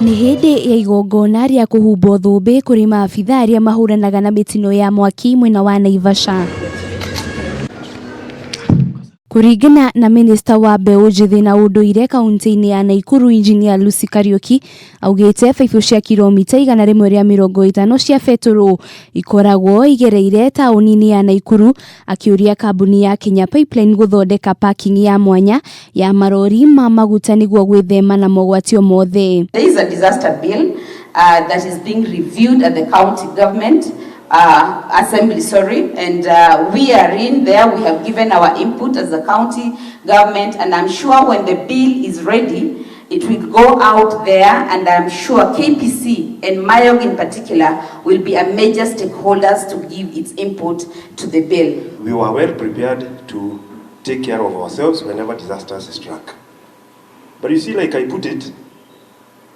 Nĩ hĩndĩ ya igongona rĩa kũhumbwo thũmbĩ kũrĩ maabitha arĩa mahũranaga na mĩtino ya mwaki mwena wa Naivasha. Kũringana na minista wa mbeũ njĩthĩ na ũndũire kaunti-inĩ ya Naikuru Engineer Lucy Kariuki augĩte baibũ cia kiromita 150 cia betũrũ ikoragwo igereire taũni-inĩ ya Naikuru akĩũria kambuni ya Kenya Pipeline gũthondeka parking ya mwanya ya marori ma maguta nĩguo gwĩthema na mogwatio mothe. There is a disaster bill that is being reviewed at the county government assembly, sorry, and we are in there. We have given our input as a county government, and I'm sure when the bill is ready, it will go out there, and I'm sure KPC and Mayog in particular will be a major stakeholders to give its input to the bill. We were well prepared to take care of ourselves whenever disasters struck. But you see, like I put it,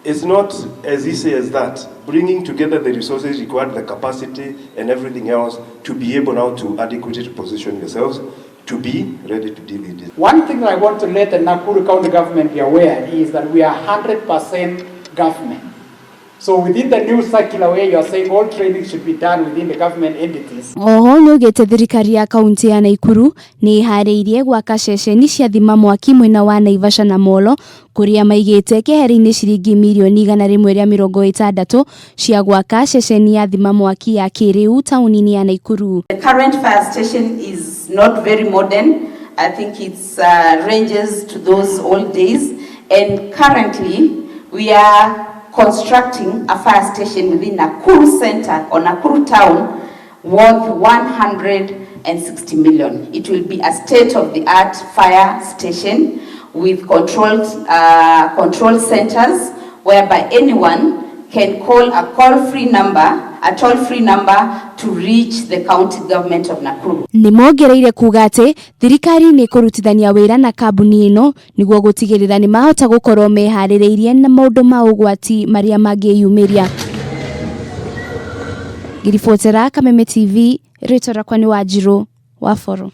it's not as easy as that. Bringing together the resources required, the capacity and everything else to be able now to adequately position yourselves to be ready to deal with it. One thing that I want to let the Nakuru County government be aware is that we are 100% government. So within the new circular where you are saying all training should be done within the government entities. Oho nĩaugĩte thirikari ya kaunti ya Naikuru nĩ ĩharĩirie gwaka ceceni cia thima mwaki mwena wa Naivasha na Molo kũrĩa maigĩte keheri-inĩ ciringi mirioni 160 cia gwaka ceceni ya thima mwaki ya kĩrĩu taũni-inĩ ya Naikuru. The current fire station is not very modern. I think it's ranges to those old days, and currently we are constructing a fire station within Nakuru Center or Nakuru Town worth 160 million. It will be a state-of-the-art fire station with control centers whereby anyone can call a call-free number, a toll-free number to reach the county government of Nakuru. Nĩ mongereire kuga atĩ thirikari nĩ ĩkũrutithania wĩra na kambuni ĩno nĩguo gũtigĩrĩra nĩ mahota gũkorwo meharĩrĩirie na maũndũ ma ũgwati marĩa mangĩyumĩria. Ngĩribotera Kameme TV, rĩtwa rĩakwa nĩ Wanjirũ wa Boro.